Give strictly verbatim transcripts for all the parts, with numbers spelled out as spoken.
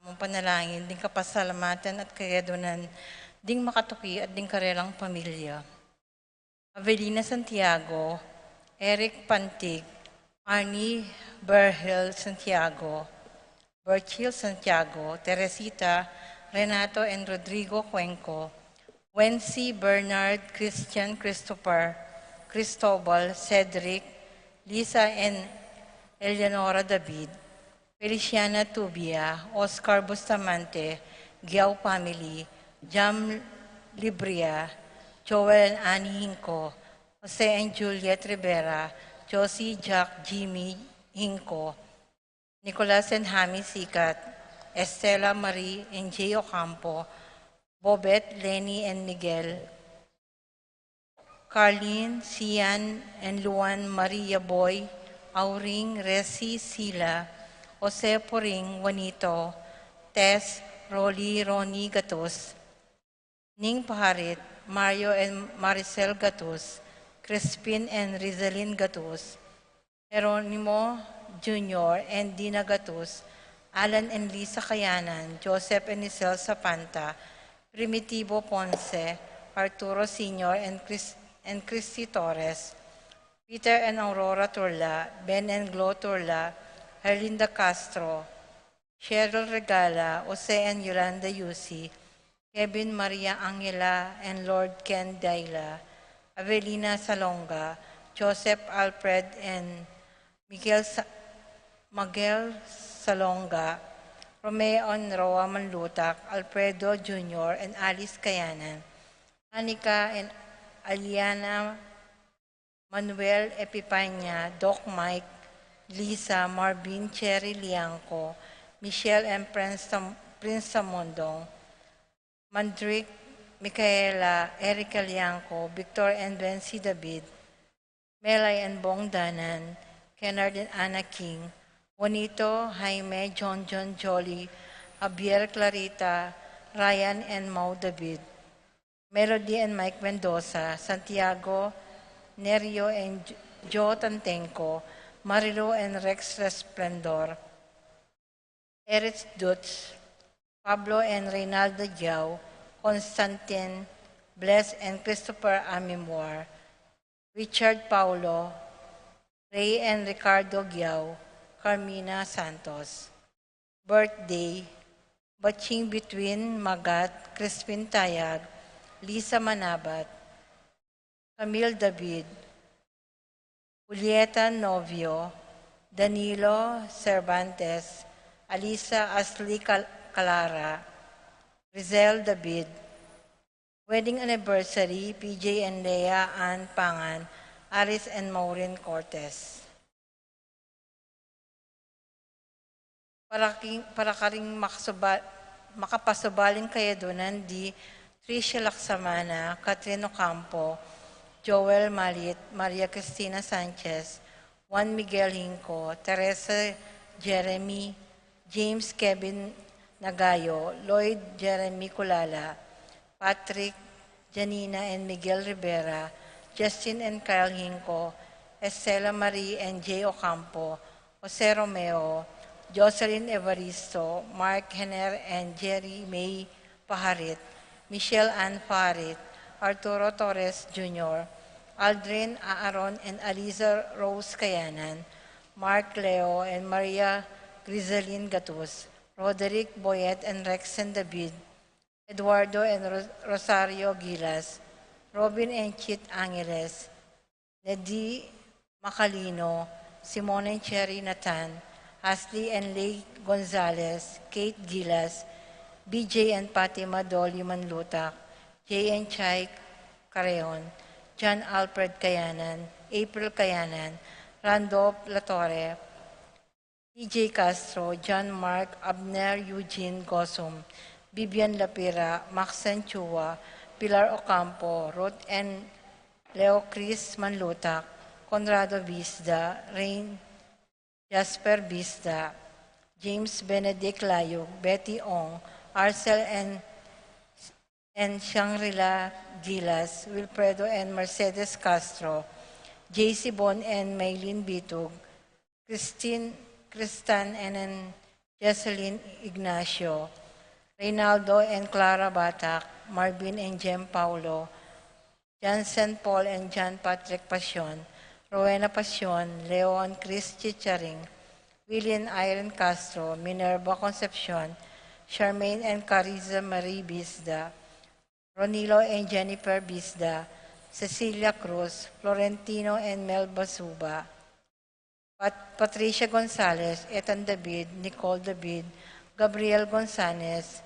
Mung panalangin ding kapasalamatan at kayadunan ding makatuki at ding karelang pamilya. Avelina Santiago, Eric Pantig, Arnie Berhel Santiago, Berchil Santiago, Teresita, Renato and Rodrigo Cuenco, Wency, Bernard, Christian, Christopher, Cristobal, Cedric, Lisa and Eleonora David, Feliciana Tubia, Oscar Bustamante, Giao family, Jam Libria, Joel and Annie Hinco, Jose and Juliet Rivera, Josie, Jack, Jimmy Hinco, Nicolas and Hami Sikat, Estela, Marie and Jay Ocampo, Bobet, Lenny and Miguel, Carlin, Sian and Luan, Maria Boy, Auring, Resi, Sila, Jose Puring, Juanito, Tess, Rolly, Ronnie Gatus, Ning Paharit, Mario and Maricel Gatus, Crispin and Rizalin Gatus, Jeronimo Junior and Dina Gatus, Alan and Lisa Kayanan, Joseph and Isel Sapanta, Primitivo Ponce, Arturo Senior and Chris-, and Christy Torres, Peter and Aurora Turla, Ben and Glo Turla, Herlinda Castro, Cheryl Regala, Jose and Yolanda Yusi, Kevin Maria Angela and Lord Ken Daila, Avelina Salonga, Joseph Alfred and Miguel Sa-, Miguel Salonga, Romeo and Roa Manlutak, Alfredo Junior and Alice Kayanan, Anika and Aliana, Manuel Epipanya, Doc Mike, Lisa, Marvin, Cherry Liangco, Michelle and Prince Tam-, Prince Samondong, Mandrick, Micaela, Erica Liangco, Victor and Bensi David, Melay and Bong Danan, Kennard and Anna King, Juanito, Jaime, John John, Jolly, Javier, Clarita, Ryan and Mau David, Melody and Mike Mendoza, Santiago, Nerio and Jo Tantenco, Marilu and Rex Resplendor, Erich Dutz, Pablo and Reynaldo Giao, Constantine, Bless and Christopher Amimwar, Richard Paulo, Ray and Ricardo Giao, Carmina Santos. Birthday, Baching Between Magat, Crispin Tayag, Lisa Manabat, Camille David, Julieta Novio, Danilo Cervantes, Alisa Asli Cal-, Calara, Rizel David, wedding anniversary, P J and Lea Ann Pangan, Aris and Maureen Cortez. Para king, para karing makasuba-, makapasubaling kayadunan di Tricia Laksamana, Catherine Ocampo, Joel Malit, Maria Cristina Sanchez, Juan Miguel Hinco, Teresa Jeremy, James Kevin Nagayo, Lloyd Jeremy Culala, Patrick, Janina and Miguel Rivera, Justin and Kyle Hinco, Estela Marie and Jay Ocampo, Jose Romeo, Jocelyn Evaristo, Mark Hener and Jerry May Paharit, Michelle Ann Paharit, Arturo Torres Junior, Aldrin Aaron and Aliza Rose Kayanan, Mark Leo and Maria Grizelin Gatus, Roderick Boyet and Rexen David, Eduardo and Ros-, Rosario Gilas, Robin and Chit Angeles, Nedi Macalino, Simone and Cherry Nathan, Ashley and Lay Gonzalez, Kate Gilas, B J and Fatima Dolly Manlutak, Jay and Chai Careon, John Alfred Kayanan, April Kayanan, Randolph Latorre, T J Castro, John Mark, Abner, Eugene Gosum, Vivian Lapira, Maxen Chua, Pilar Ocampo, Ruth and Leo Chris Manlutak, Conrado Bisda, Rain Jasper Bisda, James Benedict Layug, Betty Ong, Arcel and, and Shangri-La Gilas, Wilfredo and Mercedes Castro, J C Bon and Maylin Bitug, Christine, Kristan and, and Jesselyn Ignacio, Reynaldo and Clara Batac, Marvin and Jem Paulo, Jansen Paul and John Patrick Pasion, Rowena Pasion, Leon Chris Chicharing, Willian Irene Castro, Minerva Concepcion, Charmaine and Cariza Marie Bisda, Ronilo and Jennifer Bisda, Cecilia Cruz, Florentino and Melba Suba, Pat-, Patricia Gonzalez, Ethan David, Nicole David, Gabriel Gonzalez,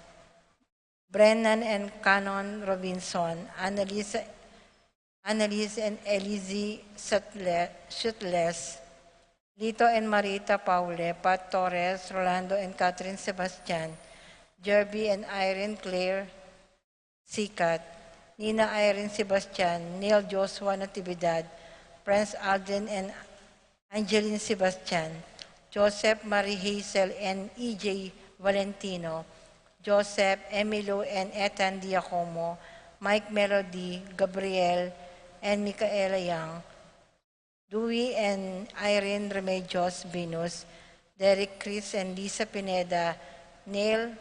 Brennan and Canon Robinson, Annalise, Annalise and Elizzie Shutle-, Shutles, Lito and Marita Paule, Pat Torres, Rolando and Catherine Sebastian, Jerby and Irene Claire Sikat, Nina Irene Sebastian, Neil Joshua Natividad, Prince Alden and Angeline Sebastian, Joseph Marie Hazel and E J Valentino, Joseph, Emilio and Ethan Diacomo, Mike Melody, Gabriel and Micaela Young, Dewey and Irene Remedios Venus, Derek Chris and Lisa Pineda, Neil,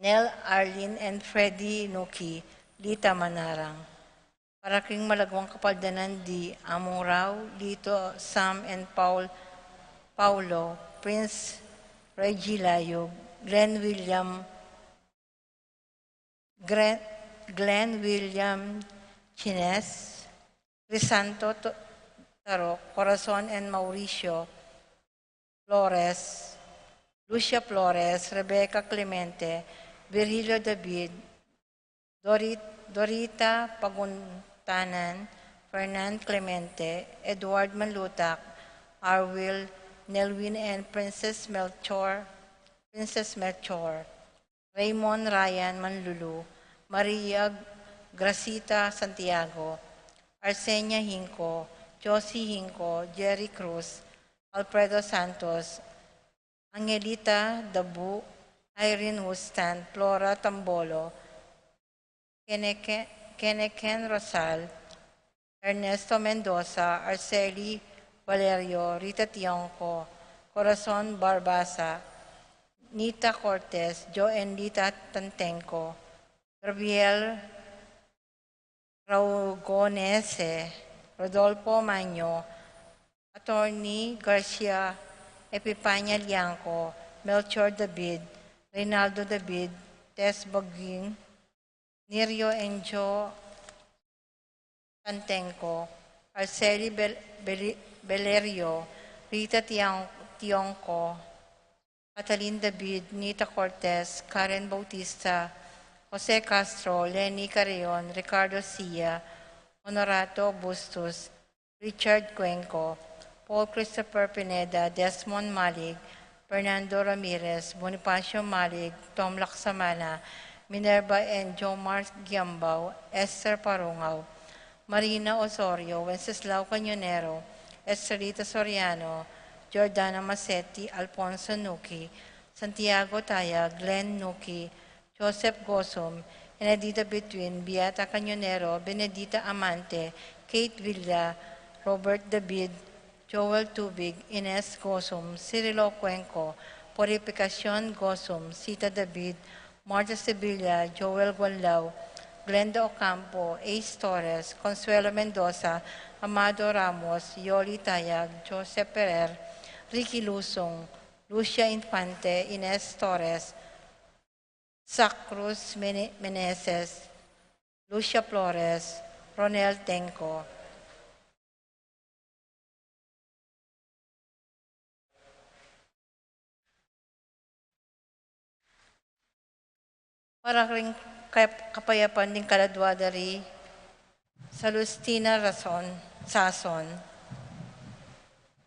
Nel Arlene and Freddy Nuki, Lita Manarang. Para king malaguang kapaldanan di Among Rau, Lito, Sam and Paul, Paulo, Prince Reggie Layug, Glenn William, Gre-, Glenn William Chines, Crisanto To-, Taro, Corazon and Mauricio Flores, Lucia Flores, Rebecca Clemente, Virgilio David, Dorit-, Dorita Paguntanan, Fernand Clemente, Edward Manlutac, Arwil, Nelwin and Princess Melchor, Princess Melchor, Raymond Ryan Manlulu, Maria Gracita Santiago, Arsenia Hinco, Josie Hinco, Jerry Cruz, Alfredo Santos, Angelita Dabu, Irene Hustan, Flora Tambolo, Keneke-, Keneken Rosal, Ernesto Mendoza, Arceli Valerio, Rita Tionco, Corazon Barbaza, Nita Cortez, Joe and Lita Tantenco, Gabriel Raugonese, Rodolfo Maño, Attorney Garcia, Epipania Liangco, Melchor David, Reynaldo David, Tess Baguing, Nirio Enjo Tantenco, Arceli Bel-, Beli-, Belerio, Rita Tiang-, Tionco, Catalin David, Nita Cortez, Karen Bautista, Jose Castro, Lenny Carreon, Ricardo Sia, Honorato Bustos, Richard Cuenco, Paul Christopher Pineda, Desmond Malig, Fernando Ramirez, Bonifacio Malig, Tom Laksamana, Minerva and Jomar Giambao, Esther Parungao, Marina Osorio, Wenceslao Cañonero, Estrelita Soriano, Jordana Masetti, Alfonso Nuki, Santiago Taya, Glenn Nuki, Joseph Gosum, Enedita Between, Beata Cañonero, Benedita Amante, Kate Villa, Robert David, Joel Tubig, Ines Gosum, Cirilo Cuenco, Purificacion Gosum, Sita David, Marta Sevilla, Joel Guanlao, Glenda Ocampo, Ace Torres, Consuelo Mendoza, Amado Ramos, Yoli Tayag, Joseph Ferrer, Ricky Lusung, Lucia Infante, Ines Torres, Zac Cruz Mene-, Meneses, Lucia Flores, Ronel Tenco. Para king kap-, kapayapan ding kaladua da ri Salustina Rason, Sason,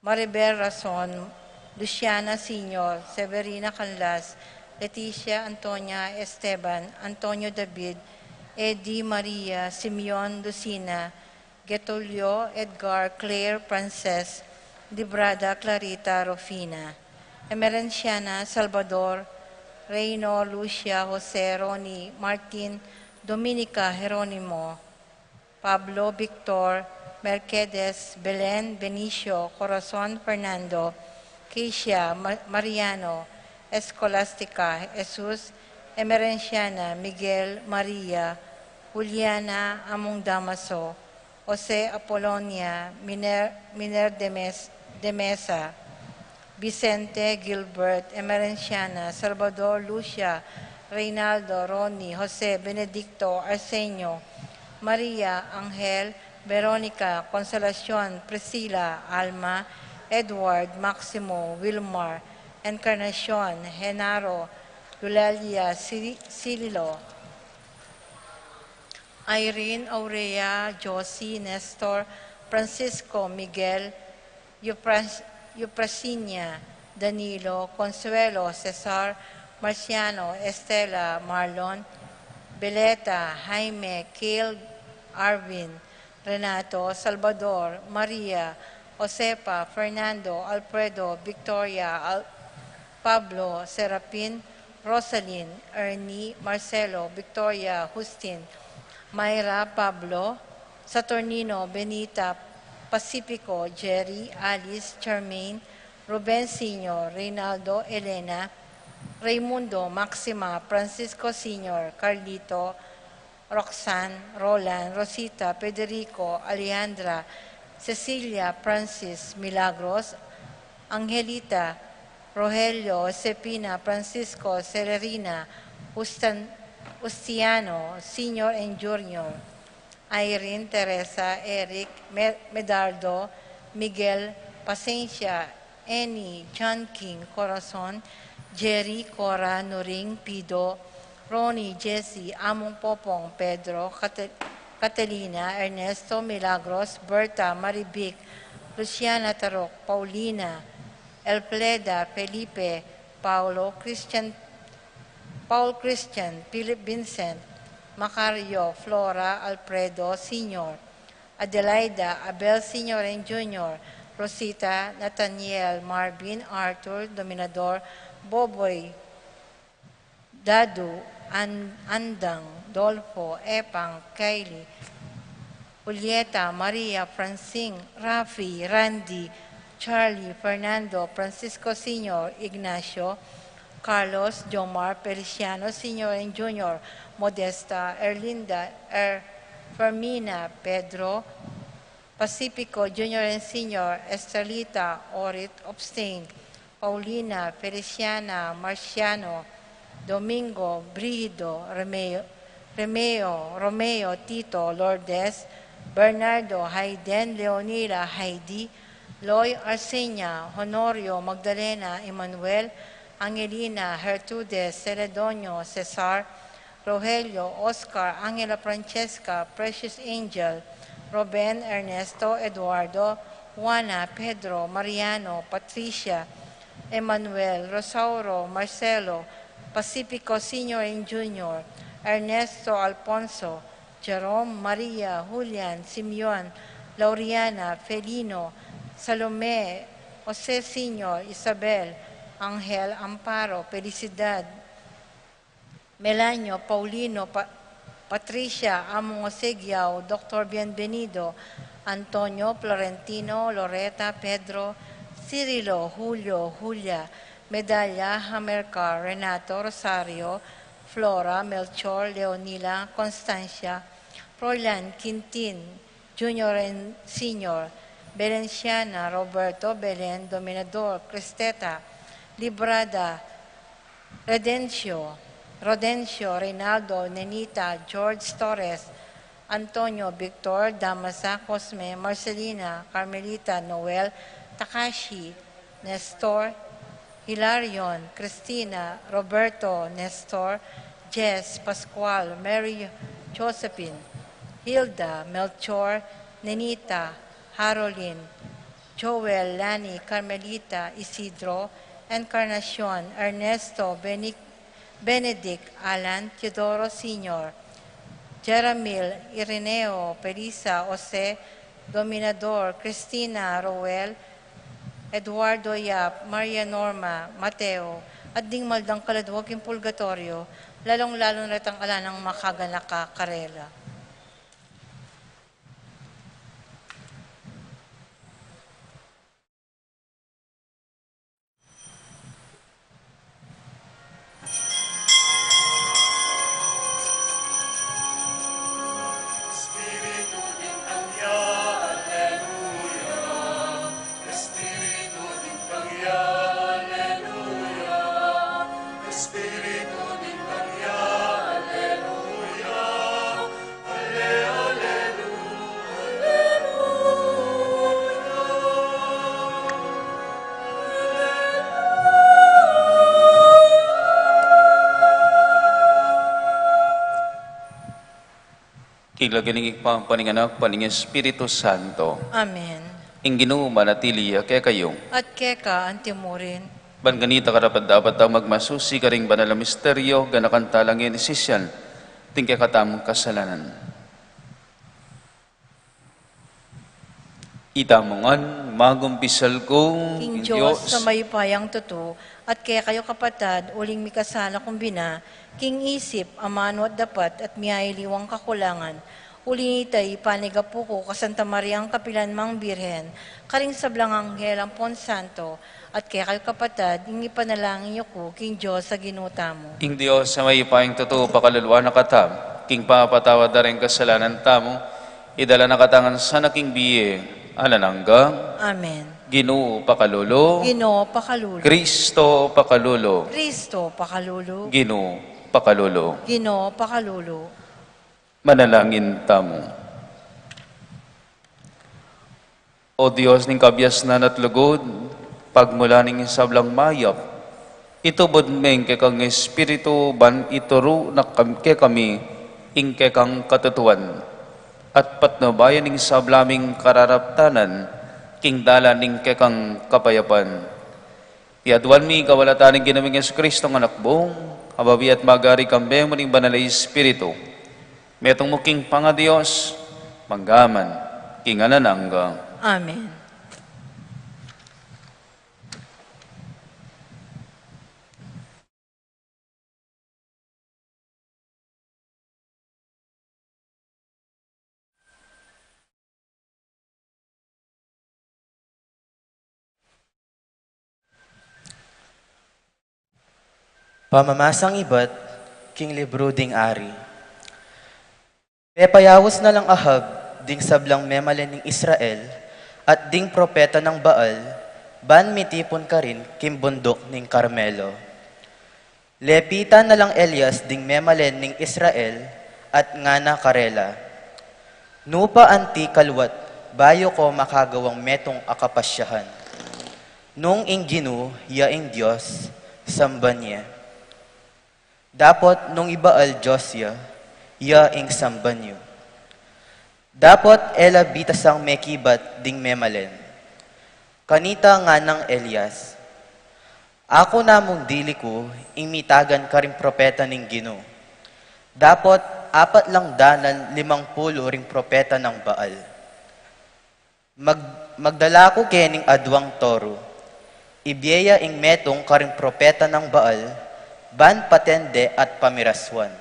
Maribel Rason, Luciana Senior, Severina Canlas, Leticia Antonia Esteban, Antonio David, Eddie Maria, Simeon Lucina, Getulio Edgar, Claire Frances, Librada Clarita Rufina, Emerenciana Salvador, Reino Lucia Jose Roni Martin, Dominica Jeronimo, Pablo Victor, Mercedes, Belen Benicio, Corazon Fernando, Keisha Ma-, Mariano, Escolastica, Jesus, Emerenciana, Miguel, Maria, Juliana, Among Damaso, Jose Apolonia, Miner, Miner de Mes-, de Mesa, Vicente, Gilbert, Emerenciana, Salvador, Lucia, Reynaldo, Ronnie, Jose, Benedicto, Arsenio, Maria, Angel, Veronica, Consolacion, Priscilla, Alma, Edward, Maximo, Wilmar, Encarnacion, Genaro, Eulalia, Cir-, Cirilo, Irene, Aurea, Josie, Nestor, Francisco, Miguel, Eupras-, Euphrasinia, Danilo, Consuelo, Cesar, Marciano, Estela, Marlon, Beleta, Jaime, Kale, Arvin, Renato, Salvador, Maria, Josefa, Fernando, Alfredo, Victoria, Al-, Pablo, Serapin, Rosalyn, Ernie, Marcelo, Victoria, Justin, Myra, Pablo, Saturnino, Benita, Pacifico, Jerry, Alice, Charmaine, Ruben Senior, Reynaldo, Elena, Raymundo, Maxima, Francisco Senior, Carlito, Roxanne, Roland, Rosita, Federico, Alejandra, Cecilia, Francis, Milagros, Angelita, Rogelio, Josefina, Francisco, Selerina, Justan-, Justiano, Senior and Junior, Irene, Teresa, Eric, Me-, Medardo, Miguel, Pasencia, Annie, John King, Corazon, Jerry, Cora, Nuring, Pido, Ronnie, Jesse, Among Popong, Pedro, Cate-, Catalina, Ernesto, Milagros, Berta, Marivic, Luciana, Tarok, Paulina, Elfreda, Felipe, Paulo, Christian, Paul Christian, Philip Vincent, Macario, Flora, Alfredo Senior, Adelaida, Abel Senior and Junior, Rosita, Nathaniel, Marvin, Arthur, Dominador, Boboy, Dadu, An-, Andang, Dolfo, Epang, Kylie, Julieta, Maria, Francine, Rafi, Randy, Charlie, Fernando, Francisco Senior, Ignacio, Carlos, Jomar, Feliciano Senior and Junior, Modesta, Erlinda, Er-, Fermina, Pedro, Pacifico Junior and Senior, Estrelita, Orit, Obstain, Paulina, Feliciana, Marciano, Domingo, Brigido, Romeo, Romeo, Romeo, Tito, Lourdes, Bernardo, Hayden, Leonila, Heidi, Loy, Arsenia, Honorio, Magdalena, Emmanuel, Angelina, Gertrudes, Celedonio, Cesar, Rogelio, Oscar, Angela, Francesca, Precious Angel, Ruben, Ernesto, Eduardo, Juana, Pedro, Mariano, Patricia, Emmanuel, Rosauro, Marcelo, Pacifico Senior and Junior, Ernesto, Alfonso, Jerome, Maria, Julian, Simeon, Lauriana, Felino, Salome, Jose Senior, Isabel, Angel, Amparo, Felicidad, Melanio, Paulino, Pa-, Patricia, Among Jose Giao, Doktor Bienvenido, Antonio, Florentino, Loreta, Pedro, Cirilo, Julio, Julia, Medalla, Hamercar, Renato, Rosario, Flora, Melchor, Leonila, Constancia, Froilan, Quintin, Junior and Senior, Belenciana, Roberto, Belen, Dominador, Cristeta, Librada, Redencio, Rodencio, Reynaldo, Nenita, George Torres, Antonio, Victor, Damasa, Cosme, Marcelina, Carmelita, Noel, Takashi, Nestor, Hilarion, Cristina, Roberto, Nestor, Jess, Pascual, Mary, Josephine, Hilda, Melchor, Nenita, Harolin, Joel, Lani, Carmelita, Isidro, Encarnacion, Ernesto, Benic-, Benedict, Alan, Teodoro Senior, Jeramil, Ireneo, Felisa, Jose, Dominador, Cristina, Roel, Eduardo Yap, Maria Norma, Mateo, at ding maldang kaladwa king purgatorio, lalong-lalo na retang ala nang makaganaka karela. Espiritu ning Maria, Alleluia, Alle-, Alleluia, Alleluia. King lagyu ning Ibpa, ampo ning Anak, ampo ning Espiritu Santo. Amen. Ing Ginu manatili ya kekayu. At keka antimurin. Ban kanita karapat-dapat tang magmasusi karing banal a misteryo, ganakan tala ngening sisian ding kekatamung kasalanan. Itamu ngan, magumpisal ku king Dios a mayupayang tutu, at kekayu kapatad, uling mikasala kung bina, king isip, amanu at dapat, at miyaliwang kakulangan. Uli na nita, ipanigapu ku ka Santa Mariang kapilanmang Birhen, karing sablang anghel ampon santo, at kekayu kapatad, ing ipanalangin yu ku king Dios a Ginu tamu. Ing Dios a mayupayang tutu pakalulu na katamu, king pamapatawad da ring kasalanan tamu, idala na katamu ngan sana king bie alang angga. Amen. Ginu pakalulu. Ginu pakalulu. Kristo pakalulu. Kristo pakalulu. Ginu pakalulu. Ginu pakalulu. Manalangin tamu. O Dios ning kabiasnan at lugud, pagmula ning sablang mayap, itubud me ing kekang Espiritu ban ituru na kam-, kekami ing kekang katutuan, at patnubayan ing sabla ming kararaptanan king dalan ning kekang kapayapan. Iti aduan mi king kapamilatan ning Ginu ming Jesucristo, Anak mu, a mabie at magari kambe mu ning Banal a Espiritu, metung mu king pangaDios, mangga man king alang angga. Amen. Pamamasang ibat king libru ding Ari. Pepayaus na lang Ahab ding sablang memalen ning Israel at ding propeta nang Baal, ban mitipun karin king bunduk ning Carmelo. Lepitan na lang Elias ding memalen ning Israel at ngana karela, "Nu pa anti kaluat bayu ko makagawang metung a kapasyahan? Nung ing Ginu ya ing Dios, samban ye. Dapot nung i Baal dios ya, ya ing samban yu." Dapot e la bitasang mekibat ding memalen. Kanita nganang Elias, "Aku namung dili ku ing mitagan karing propeta ning Ginu. Dapot apat lang dalan limang pulu ring propeta nang Baal. Mag-, magdala ku keni ing aduang toru. Ibie ya ing metung karing propeta nang Baal, ban paten de at pamirasuan,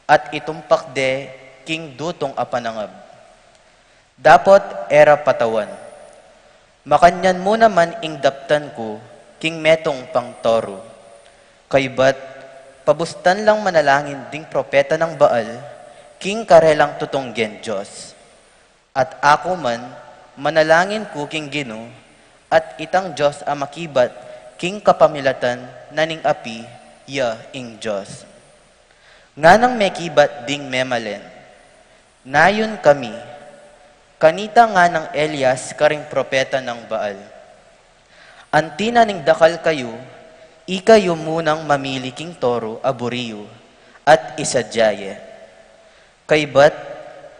at itumpak de king dutung a panangab." Dapot e ra patawan. Makanyan mu naman ing daptan ku king metung pang toru. Kaybat, pabustan lang manalangin ding propeta nang Baal king karelang tutunggen dios. At aku man, manalangin ku king Ginu, at itang Dios a makibat king kapamilatan na ning api, ya ing Dios. Nganang mekibat ding memalen, "Nayun kami." Kanita nganang Elias karing propeta nang Baal, "Anti na ning dakal kayu, ikayu munang mamili king toru a buri yu, at isadia ye. Kaybat,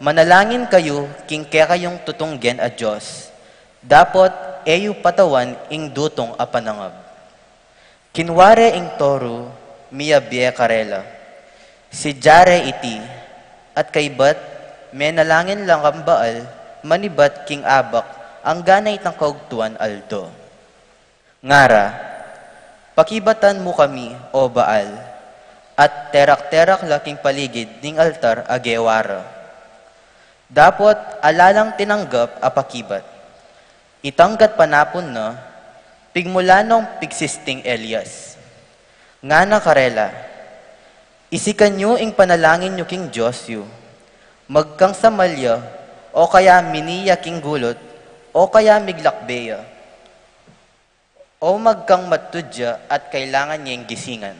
manalangin kayu king kekayung tutunggen a Dios, dapot e yu patawan ing dutung a panangab." Kinua re ing toru, miyabie karela. Sidia re iti, at kaybat, menalangin la kang Baal manibat king abak anggana itang kaugtuan aldo. Ngara, "Pakibatan mu kami, O Baal," at terak-terak la king paligid ning altar a gewa ra. Dapot ala lang tinanggap a pakibat. Itang gatpanapun na, pigmula nong pigsisting Elias. Ngana karela, "Isikan yu ing panalangin yu king Dios yu. Magkang samal ya, o kaya mini ya king gulut, o kaya miglakbe ya." O magkang matud ya at kailangan yeng gisingan.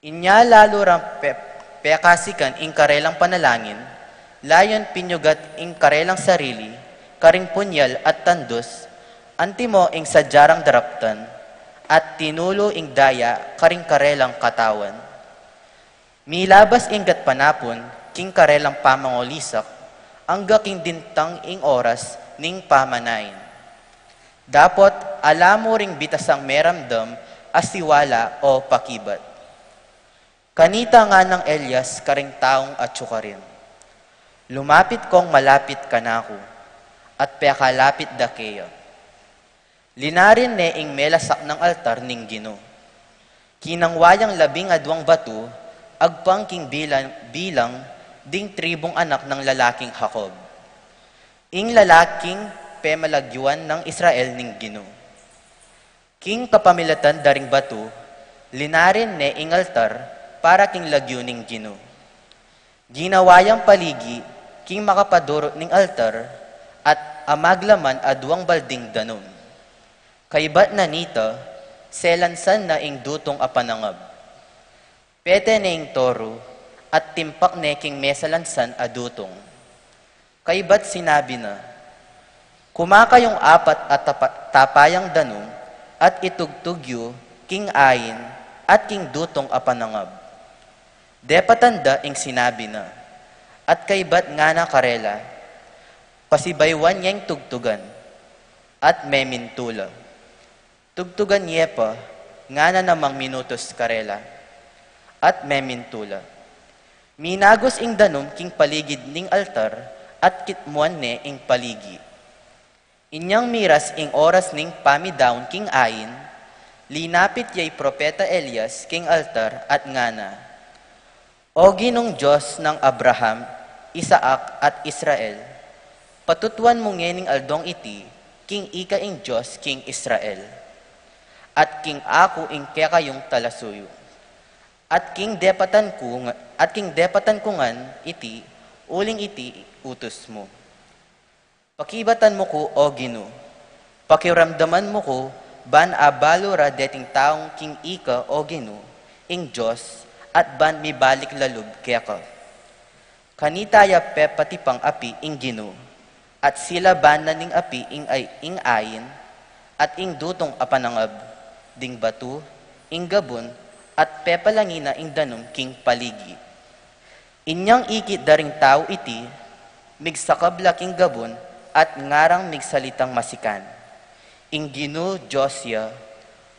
Inya lalu rang pe-, pekasikan ing karelang panalangin, layun pinyugat ing karelang sarili karing punyal at tandus, antimo ing sadya rang daraptan, at tinulu ing daya karing karelang katawan. Milabas ing gatpanapun king karelang pamangulisak, angga king dintang ing oras ning pamanayan. Dapot ala mu ring bitasang meramdam a siwala o pakibat. Kanita nganang Elias karing taung atyu karin, "Lumapit kong malapit kanaku," at pekalapit da keya. Linarin ne ing melasak nang altar ning Ginu. Kinangwa yang labing aduang batu, agpang king bilang, bilang ding tribung anak nang lalaking Jacob, ing lalaking pemalagyuan nang Israel ning Ginu. King kapamilatan da ring batu, linarin ne ing altar para king lagyu ning Ginu. Ginawa yang paligi king makapadurut ning altar at amaglaman aduang balding danum. Kaybat na nita, selansan na ing dutung a panangab. Pete ne ing toru at timpak ne king mesalansan a dutung. Kaybat sinabi na, "Kuma kayung apat a tapa-, tapayang danum at itugtug yu king ain at king dutung a panangab." Depatan da ing sinabi na, at kaybat ngana karela, "Pasibayuan yeng tugtugan," at memintu la. "Tugtugan ye pa," ngana namang minutus karela, at memintu la. Minagus ing danum king paligid ning altar at kitmuan ne ing paligi. Inyang miras ing oras ning pamidaun king ain, linapit ya i propeta Elias king altar at ngana, "O Ginung Dios nang Abraham, Isaac, at Israel, patutuan mu ngening aldong iti king ika ing Dios king Israel, at king aku ing kekayung talasuyu, at king depatan ku nga-, at king depatan ku ngan iti, uling iti utus mu. Pakibatan mu ku, O Ginu, pakiramdaman mu ku, ban abalu ra deting taung king ika, O Ginu, ing Dios, at ban mibalik la lub keka." Kanita ya pepatipang api ing Ginu, at silaban na ning api ing ai-, ing ain, at ing dutung a panangab, ding batu, ing gabun, at pepalangi na ing danum king paligi. Inyang ikit da ring tau iti, migsakab la king gabun at ngarang migsalitang masikan, "Ing Ginu Dios ya,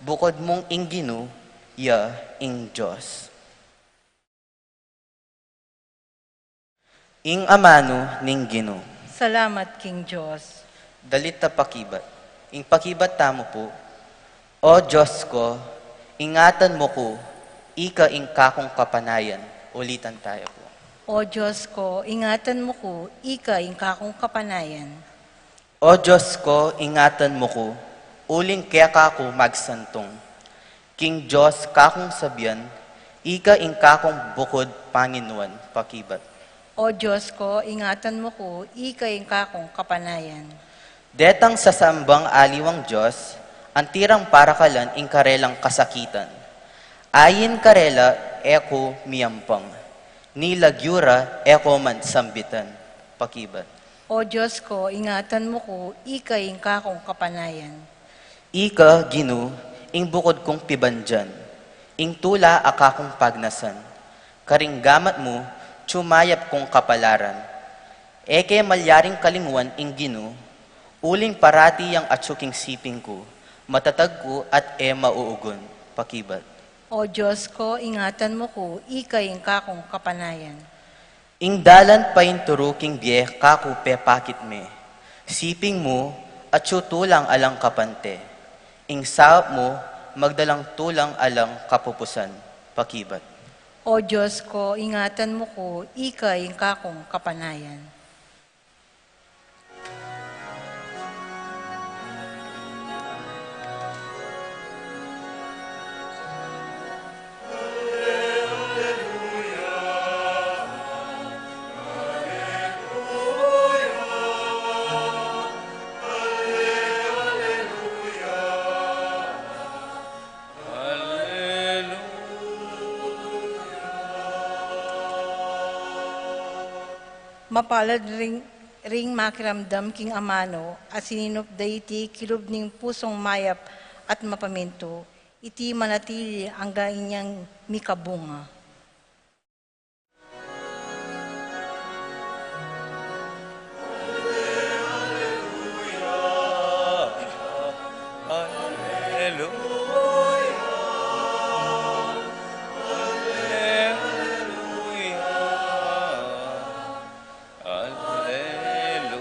bukud mung ing Ginu ya ing Dios." Ing amanu ning Ginu. Salamat king Dios. Dalit a pakibat. Ing pakibat tamu pu, "O Dios ko, ingatan mu ku, ika ing kakung kapanayan." Ulitan taya pu. O Dios ko, ingatan mu ku, ika ing kakung kapanayan. O Dios ko, ingatan mu ku, uling keka ku magsantung. King Dios kakung sabian, ika ing kakung bukud Panginuan, pakibat. O Dios ko, ingatan mu ku, ika ing kakung kapanayan. Detang sasambang aliwang dios, anti rang parakalan ing karelang kasakitan. Ain karela e ku miyampang, ni lagyu ra e ku man sambitan, pakibat. O Dios ko, ingatan mu ku, ika ing kakung kapanayan. Ika, Ginu, ing bukud kung pibandian, ing tula a kakung pagnasan. Karing gamat mu, atyu mayap kung kapalaran. E ke malyaring kalinguan ing Ginu, uling parati yang atyu king siping ku, matatag ku at e mauugun, pakibat. O Dios ko, ingatan mu ku, ika ing kakung kapanayan. Ing dalan painturu king bie kaku pepakit me. Siping mu, atyu tulang alang kapante. Ing saup mu, magdalang tulang alang kapupusan, pakibat. O Dios ko, ingatan mu ku, ika ing kakung kapanayan. Mapalad ring, ring makiramdam king amanu, at sininup da iti kilub ning pusung mayap at mapamintu, iti manatili angga inyang mikabunga. Alleluia. Alleluia. Alleluia.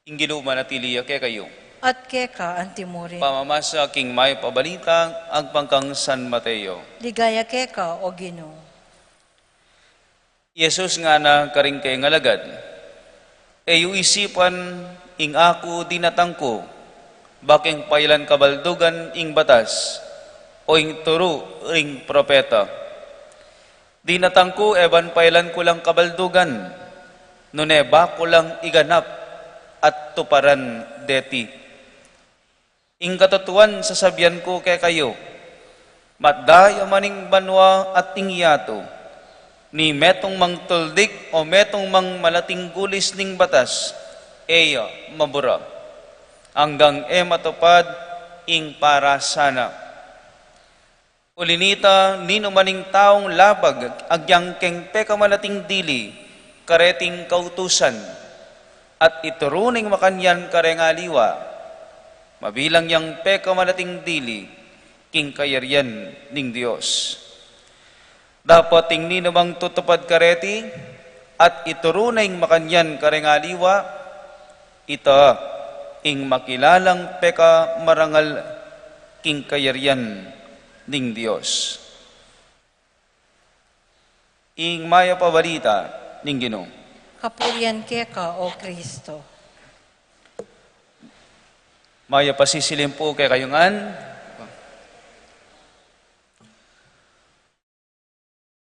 Ing Ginu manatili ya kekayu. At keka antimurin. Pamamasa king mayap a balita agpang kang San Mateo. Ligaya keka, O Ginu. Jesus ngana karing kayang alagad, "E yu isipan ing aku dinatang ku, ba keng pailan kabaldugan ing batas, o ing turu ring propeta. Dinatang ku e ban pailan ku lang kabaldugan, nune ba ku lang iganap at tuparan deti. Ing katutuan sasabian ku kekayu, matda ya man ing banua at ing yatu, ni metung mang tuldik o metung mang malating gulis ning batas, e ya mabura, anggang e matupad ing parasana. Uli nita, ninu man ing taung labag agyang keng pekamalating dili kareting kautusan, at ituru neng makanyan kareng aliwa, mabilang yang pekamalating dili king kayarian ning Dios. Dapat ing ninu mang tutupad kareti at ituru neng makanyan kareng aliwa, ita ing makilalang pekamarangal king kayarian ning Dios." Ing mayap a balita ning Ginu. Kapurian keka, O Kristo. Mayap a sisilim pu kekayu ngan.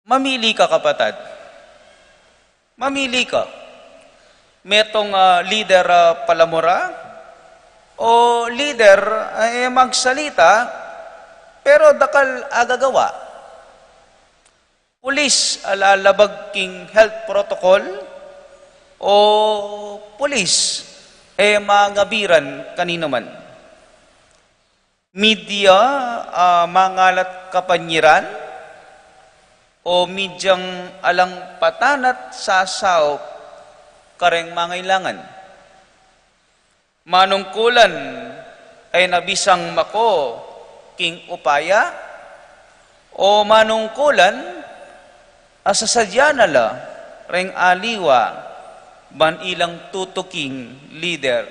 Mamili ka, kapatad. Mamili ka. Metung, ah, lider, ah, palamura, o lider, ah, e magsalita, pero dakal a gagawa. Pulis a lalabag king health protocol, o pulis e mangabiran kaninu man. Media a mangalat kapanyiran, o mediang alang patanat sasaup kareng mangailangan. Manungkulan a e na bisang mako king upaya, o manungkulan a sasadya na la reng aliwa ban ilang tutuking lider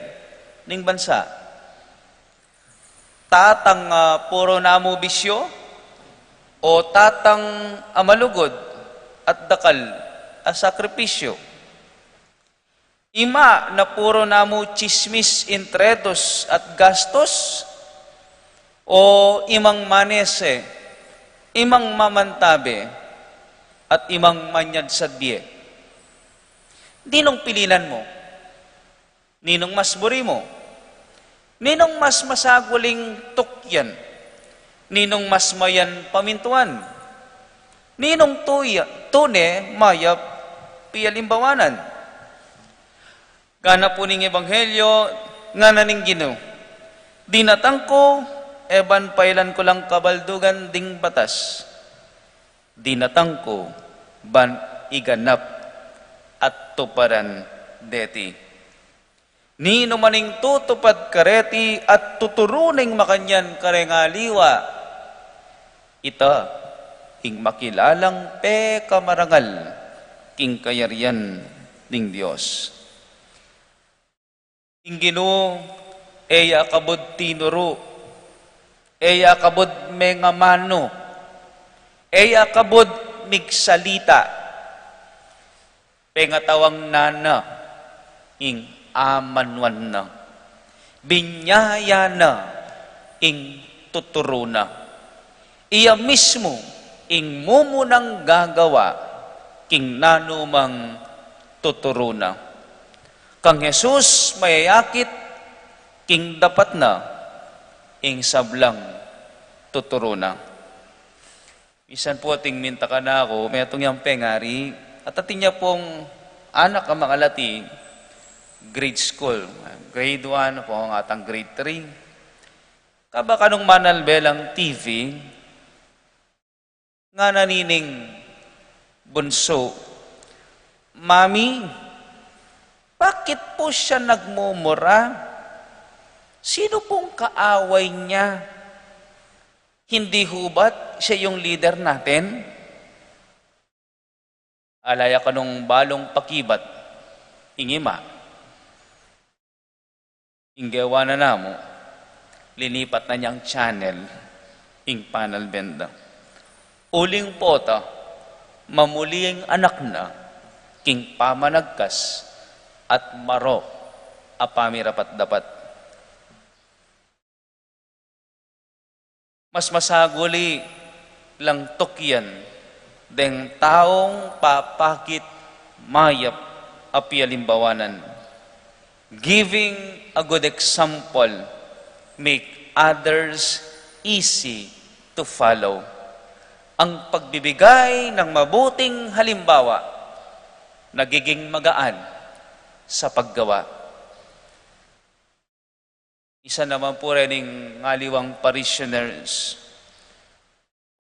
ning bansa. Tatang, ah, puru namu bisyu, o tatang a malugud at dakal a sakripisyu? Ima na puru namu tsismis, intredos at gastos, o imang manese, imang mamantabe, at imang manyadsad bie? Ninung pilinan mu? Ninung mas buri mu? Ninung mas masaguling tukyan? Ninung mas mayan pamintuan? Ninung tuya, tune mayap pialimbawanan? Gana pu ning ebanghelyo, ngana ning Ginu, "Dinatang ku, e ban pailan ku lang kabaldugan ding batas. Dinatang ku ban iganap at tuparan deti. Ninu man ing tutupad kareti at tuturu neng makanyan kareng aliwa, ita ing makilalang pekamarangal king kayarian ning Dios." Ing Ginu e ya kabud tinuru, e ya kabud mengamanu, e ya kabud migsalita. Pengatawang na na ing amanuan na. Binyaya na ing tuturu na. Iya mismu ing mumunang gagawa king nanumang tuturu na. Kang Jesus mayayakit king dapat na ing sablang tuturu na. Misan pu ating minta kanaku, metung yang pengari, at atin ya pung anak a makalati, grade school, grade one, apo ngatang grade three. Kabang kanung manalbe lang T V, ngana nining bunsu, "Mami, bakit po siya nagmumura? Sino pong kaaway niya? Hindi ho ba't siya yung leader natin?" Ala ya kanung balung pakibat ing ima. Ing gewa na namu, linipat na neng channel ing panalben da. Uling pota, mamuli ing anak na king pamanagkas at marok a pamirapat-dapat. Mas masaguli lang tukyan deng taung papakit mayap a pialimbawanan. Giving a good example make others easy to follow. Ang pagbibigay ng mabuting halimbawa, nagiging magaan sa paggawa. Isa naman po rin ing aliwang parishioners.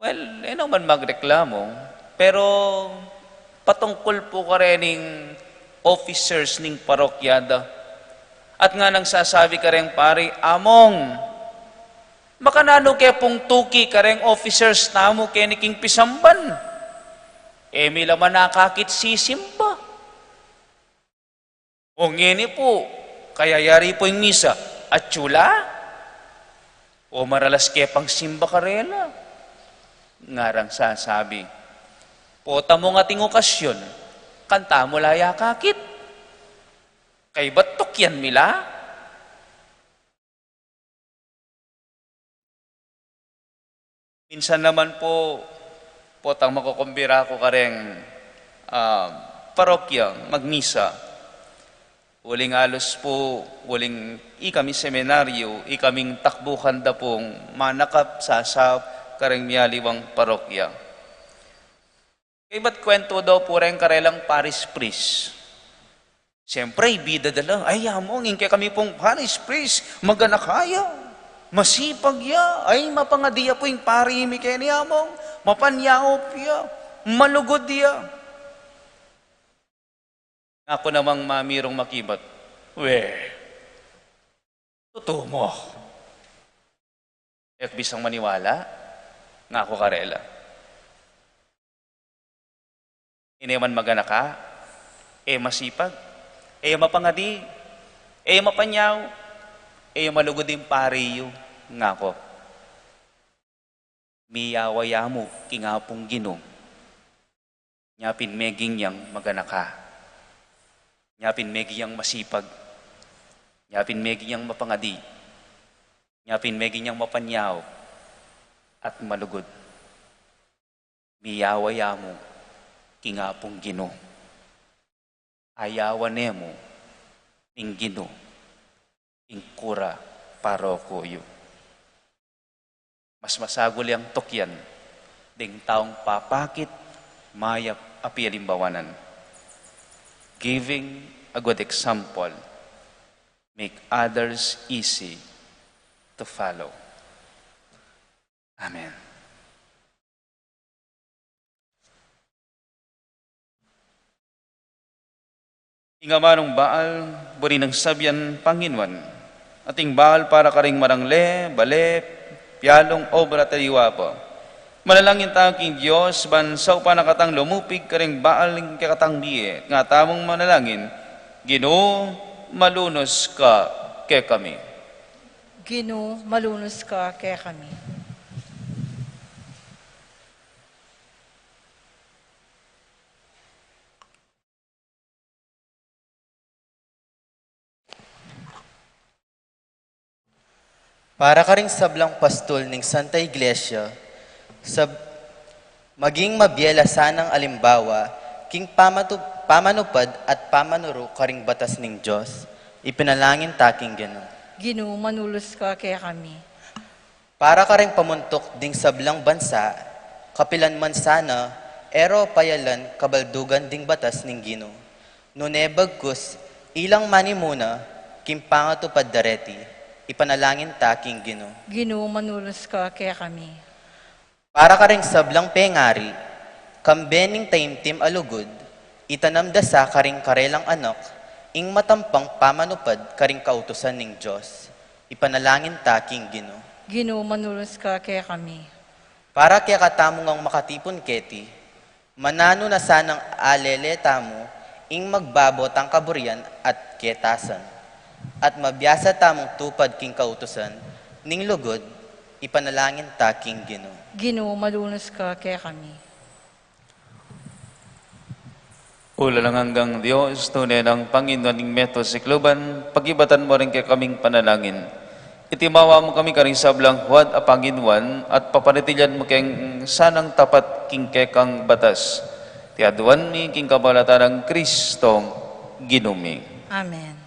Well, e naman magreklamo, pero patungkol po karening officers ning parokya da. At nganang sasabi kareng pari, "Among, makananu ke pung tuki kareng officers tamu keni king pisamban? E mi la man akakit sisimba." O ngeni po, kayayari po ing misa, atyu la? O maralas ke pang simba karela? Ngarang sasabi, "Pota mung ating okasyon, kanta mu la ya kakit. Kaybat tukyan mi la?" Minsan naman po, potang makukumbira ku kareng, ah, parokya, magmisa. Uling alus po, uling ikami seminaryo, ikaming takbukan da pung manakap, sasap, kareng mialiwang parokya. Kaybat kwentu daw po reng karelang parish priest. Siyempre, bida da la. "Ay, among, ing kekami pung parish priest, maganaka ya. Masipag ya. Ay, mapangadi ya pu ing pari mi keni, among. Mapanyaup ya. Malugud ya." Aku namang mamirung makibat, "We, tutu mu? E ku bisang maniwala," ngaku karela. "E ne man maganaka, e masipag, e mapangadi, e mapanyaup, e malugud ing pari yu," ngaku. "Miyawa ya mu king Apung Ginu. Nya pin meging yang maganaka. Nya pin meging yang masipag. Nya pin meging yang mapangadi. Nya pin meging yang mapanyaup at malugud. Miyawa ya mu king Apung Ginu. Ayawan ne mu ing Ginu, ing kura paroko yu." Mas masaguli yang tukyan ding taung papakit mayap a pialimbawanan. Giving a good example make others easy to follow. Amen. Ing amanung baal, buri nang sabian Panginuan, ating baal para karing marangle, bale, pialung, obra at aliwa pa. Manalangin ta king Dios, ban saupan na katang lumupig karing baal ning kekatang bie, nga tamung manalangin, Ginu, malunus ka kekami. Ginu, malunus ka kekami. Para karing sablang pastul ning Santa Iglesia, sab-, maging mabie la sanang alimbawa king pamatu-, pamanupad at pamanuru karing batas ning Dios, ipanalangin ta king Ginu. Ginu, manulus ka kekami. Para karing pamuntuk ding sablang bansa, Kapilan man sana, e ro payalan kabaldugan ding batas ning Ginu. Nune bagkus, ilang manimuna, king pangatupad dareti, ipanalangin ta king Ginu. Ginu, manulus ka kekami. Para karing sablang pengari, kambe ning taimtim a lugud, itanam da sa karing karelang anak, ing matampang pamanupad karing kautusan ning Dios, ipanalangin ta king Ginu. Ginu, manulus ka kekami. Para kekatamu ngang makatipun keti, mananu na sanang alele tamu ing magbabo tang kaburian at ketasan, at mabiasa tamung tupad king kautusan ning lugud, ipanalangin ta king Ginu. Ginu, manulus ka kekami. Uling alang anggang Dios, tune nang Panginoon ning meto sikluban, pagibatan mu rin kekaming panalangin. Iti mawa mu kami karing sablang huwad a panginuan at papanatilian mu keng sanang tapat king kekang batas. Iti aduan mi king kapamilatan nang Kristong Ginu mi. Amen.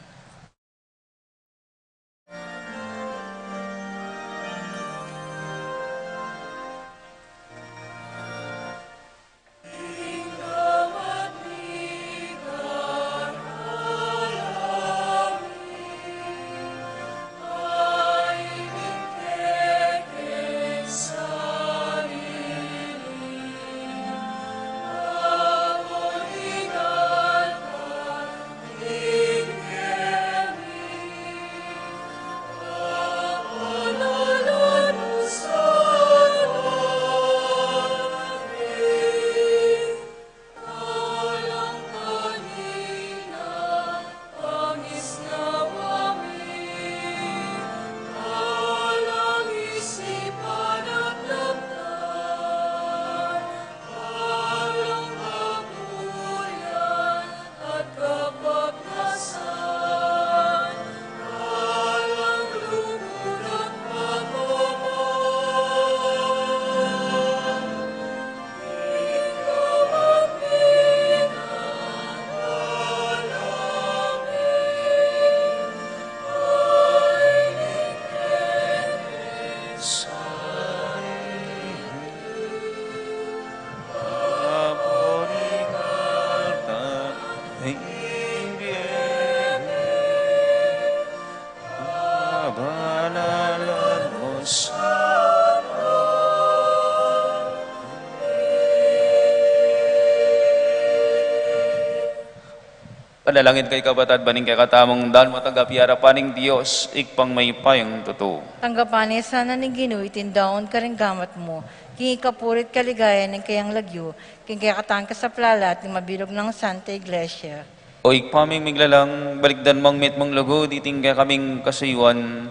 Panalangin kayu, kapatad, ban ing kekatamung daun matanggap ya arapan ning Dios, Ibpang mayupayang tutu. Tanggapan na sana ning Ginu iting daun karing gamat mu, king ikapuri't kaligayan ning kayang lagyu, king kekatang kasaplalan at ning mabilug nang Santa Iglesia. O Ibpa ming miglalang, balikdan mu ing mitmung lugud iting kekaming kasuyuan.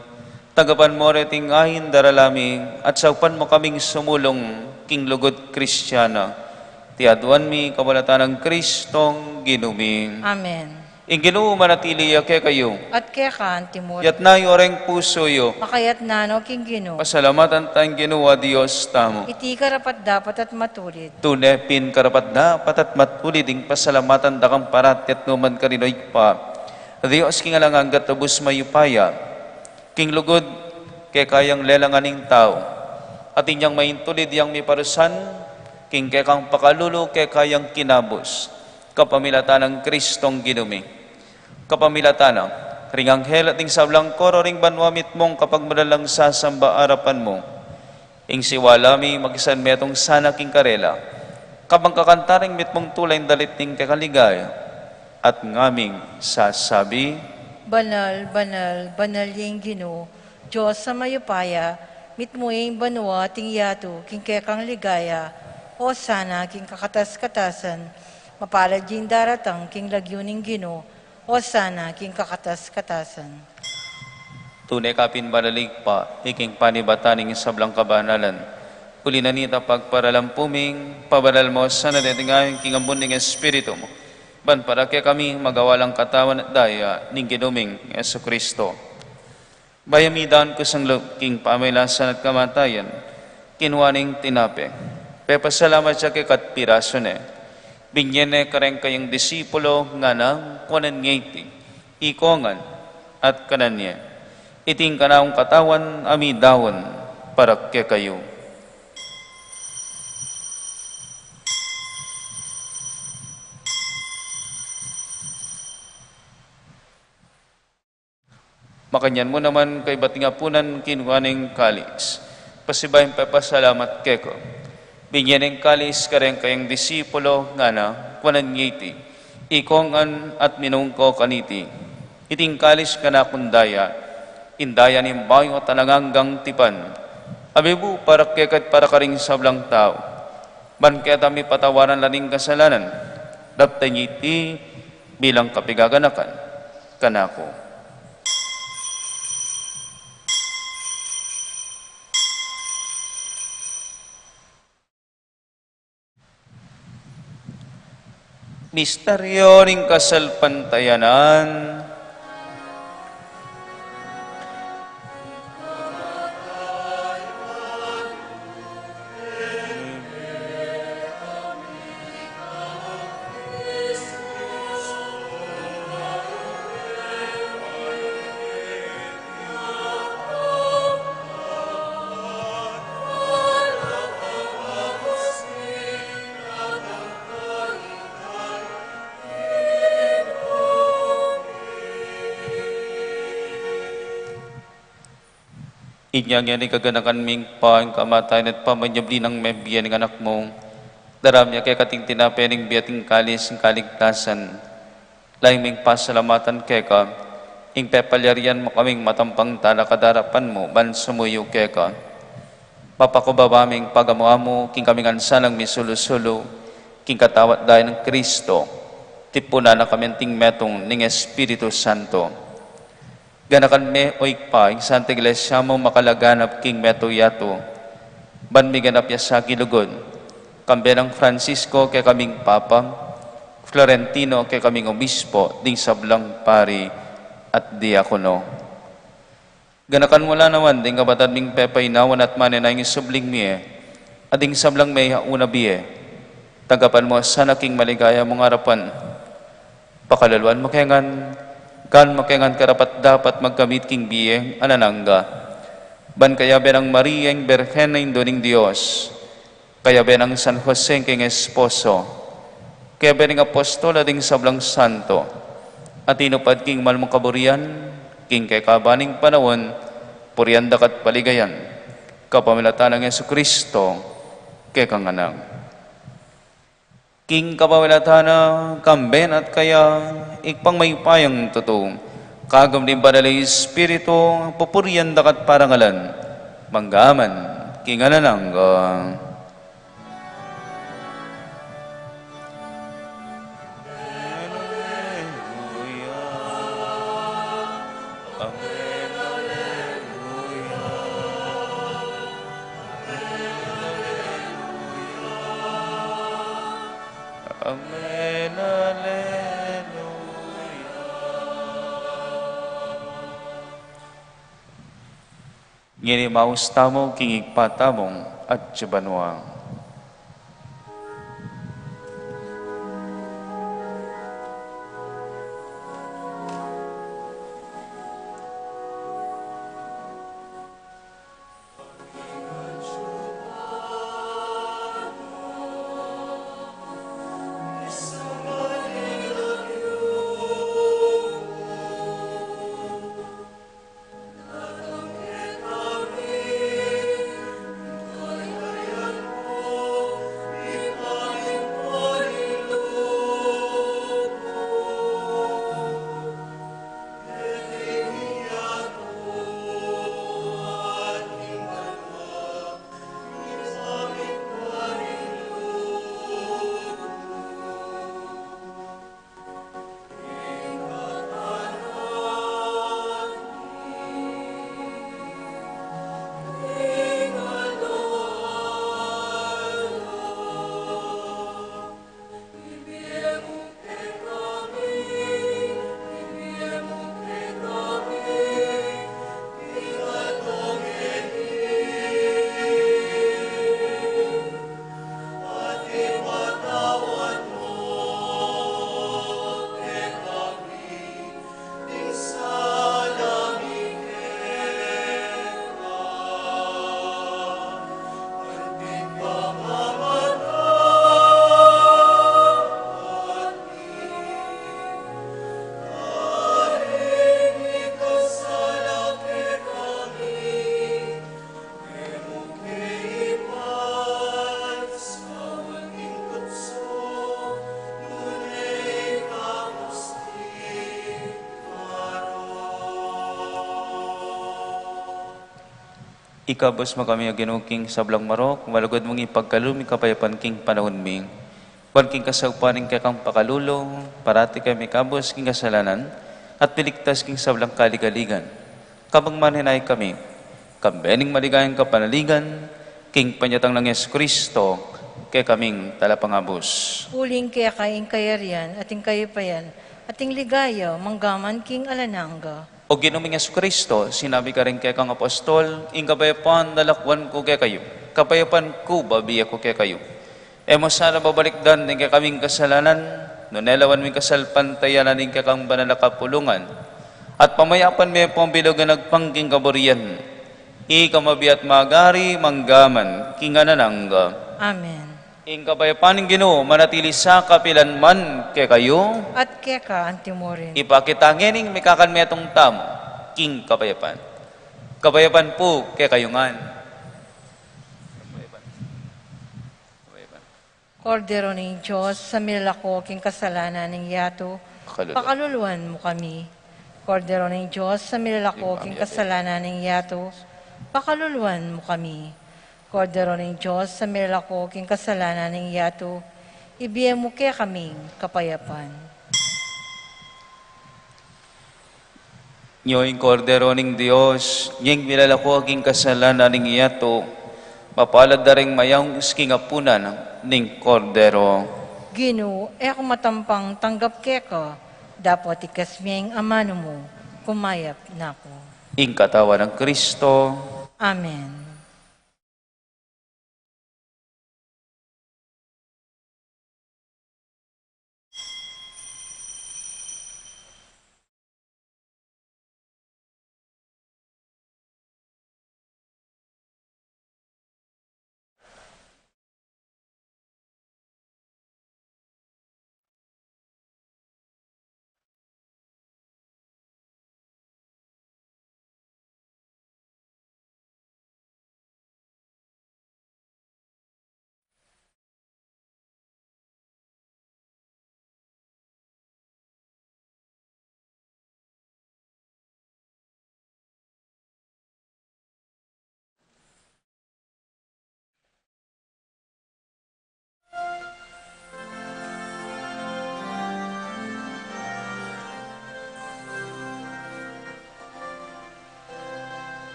Tanggapan mu reting ain darala mi, at saupan mu kaming sumulung king lugud Kristiana. Iti aduan mi kapamilatan nang Kristong Ginu mi. Amen. Ing Ginu manatili ya kekayu. At keka antimurin. Itas yu reng pusu yu. Makatas no king Ginu. Pasalamatan tang Ginu a Dios tamu. Iti karapat-dapat at matulid. Tune pin karapat-dapat at matulid ing pasalamatan da kang parati at nukarin man, Ibpa, Dios king alang angga at lubus mayupaya. King lugud keka yang lelangan ing tau, at inyang maintulid yang miparusan king kekang pakalulu keka yang kinabus, kapamilatan nang Kristong Ginu mi. Kapamilatan na ring anghel at ding sablang koro ring banua mitmung kapagmulalang sasamba arapan mu, ing siwala mi makisanmetung sana king karela, kabang kakanta ring mitmung tula ing dalit ning kekang ligaya, at ngaming sasabi: Banal, banal, banal ya ing Ginu, Dios a mayupaya, mitmu ya ing banua at ing yatu king kekang ligaya. Osana king kakatas-katasan, mapalad ya ing daratang king lagyu ning Ginu. Osana king kakatas-katasan. Tune ka pin banal, Ibpa, iking panibatan ning sablang kabanalan. Uli na nita pagparalan pu ming, pabanal mu sana deting ain king ambun ning Espiritu mu, ban para kekami magawa lang katawan at daya ning Ginu ming Jesucristo. Bayu midaun kusang lub king pamagkasakit at kamatayan, kinua ne ing tinape, pepasalamat ya keka at pirasu ne, binie ne kareng kayang disipulo, ngana: Kuanan ye iti, ikong ngan, at kanan ye. Iti ing kanaung katawan a midaun para kekayu. Kanyan mu naman kaybat ning apunan, kinua ne ing kalis, pasibayu yang pepasalamat keka, binye ne ing kalis kareng kayang disipulo, ngana, kuanan ye iti, ikong ngan at minum ko kaniti. Iti ing kalis kanakung daya, ing daya ning bayu at alang anggang tipan, a mibu para keka at para karing sablang tau, ban kanita mipatawad la ning kasalanan. Daptan ye iti bilang kapaganakan kanaku. Misteryo ning kasalpantayanan. Inya ngeni kaganakan mi ing pa, ing kamatayan at pamanyubli nang mebie ning Anak mu, daraun mi keka iting tinape ning bie at ing kalis ning kaligtasan. Lalu ming pasalamatan keka, ing pepalyarian mu kaming matampang talakad king arapan mu ban sumuyu keka. Papakubaba ming pagamu-amu king kami ngan sanang misulu-sulu king katawan at daya nang Kristo, tipunan na kami anting metung ning Espiritu Santo. Ganakan me, o Ibpa, ing Santa Iglesia mu makalaganap king metung yatu, ban miganap ya sa king lugud, kambe nang Francisco kekaming Papa, Florentino kekaming Obispo, ding sablang pari at diakono. Ganakan mu la naman ding kapatad ming pepainawan at manenayang ing subling mie, at ding sablang meyaun na bie. Tanggapan mu la sana king maligaya mung arapan. Pakaluluan mu ke ngan, gawan mu ke ngan karapat-dapat magkamit king bie alang angga. Ban kayabe nang Maria, ing Birhen a Indu ning Dios, kayabe nang San Jose, ing kayang esposo, kayabe ning apostol at ding sablang santo, a tinupad king mal mung kaburian king kekaban ning panaun, purian da ka at paligayan, kapamilatan nang Jesucristo, kekang Anak. King kapamilatan na, kambe na at kaya, Ibpang mayupayang tutu, kagum ning Banal a Espiritu, pupurian da ka at parangalan, mangga man king alang angga. Amen, aleluya. Ngeni maus tamu king Ibpa tamung atsu banua. Ikabus mu kami, O Ginu, king sablang marok, malugud mung ipagkalub ing kapayapan king panaun mi. Ban king kasaupan ning kekang pakalulu, parati kami ikabus king kasalanan, at piligtas king sablang kaligaligan. Kabang manenaya kami, kambe ning maligayang kapanaligan, king panyatang nang Jesucristo, kekaming talapangabus. Uling keka ing kayarian, at ing kayupayan, at ing ligaya, manggaman king alang angga. O Ginu ming Jesucristo, sinabi mu karing kekang apostol, ing kapayapan lakuan ku kekayu, kapayapan ku bibie ku kekayu. E mu sana babalikdan ding kekaming kasalanan, nune lawan mu ing kasalpantayanan ning kekang banal a kapulungan, at pamayapan me pung bilug a agpang king kaburian, ika a mabie at magari, manggaman king alang angga. Amen. Ing kapayapan ning Ginu manatili sa kapilan man kekayu. At keka antimurin. Ipakit ta ngening mikakan metung tamu king kapayapan. Kapayapan pu kekayu ngan. Kordero ning Dios, a milalako king kasalanan ning yatu, pakalulu-, pakaluluan mu kami. Kordero ning Dios, a milalako king kasalanan ning yatu, pakaluluan mu kami. Kordero ning Dios, a milalako king kasalanan ning yatu, ibie mu kekaming kapayapan. Nyo ing Kordero ning Dios, nyeng milalako king kasalanan ning yatu, mapalad da ring mayaus king apunan ning Kordero. Ginu, e ku matampang tanggap keka, dapot ikasme ing amanu mu, kumayap na ku. Ing katawan nang Kristo. Amen.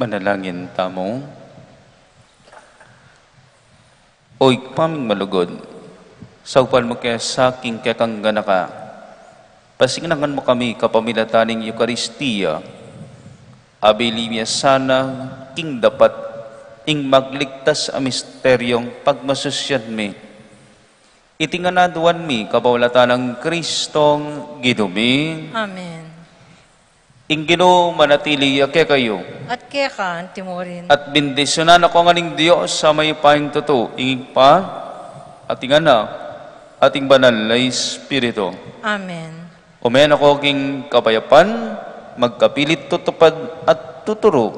Manalangin tamu. O Ibpa ming malugud, saupan mu kaya sa king kekang ganaka, pasingangan mu kami kapamilatan ning Eukaristia, abili mi sana king dapat ing magligtas a misteryong pagmasusyan mi. Iti ngan aduan mi kapamilatan nang Kristong Ginu mi. Amen. Ing Ginu manatili ya kekayu. At keka anti mu rin. At bendisyunan na ko ngan ning Dios a mayupayang tutu, ing Ibpa, at ing Anak, at ing Banal a Espiritu. Amen. Ume na ko king kapayapan, magkapilit tutupad at tuturu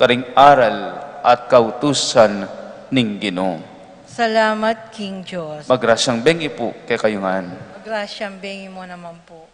karing aral at kautusan ning Ginu. Salamat king Dios. Magrasyang bengi pu kekayu ngan. Magrasyang bengi mu naman pu.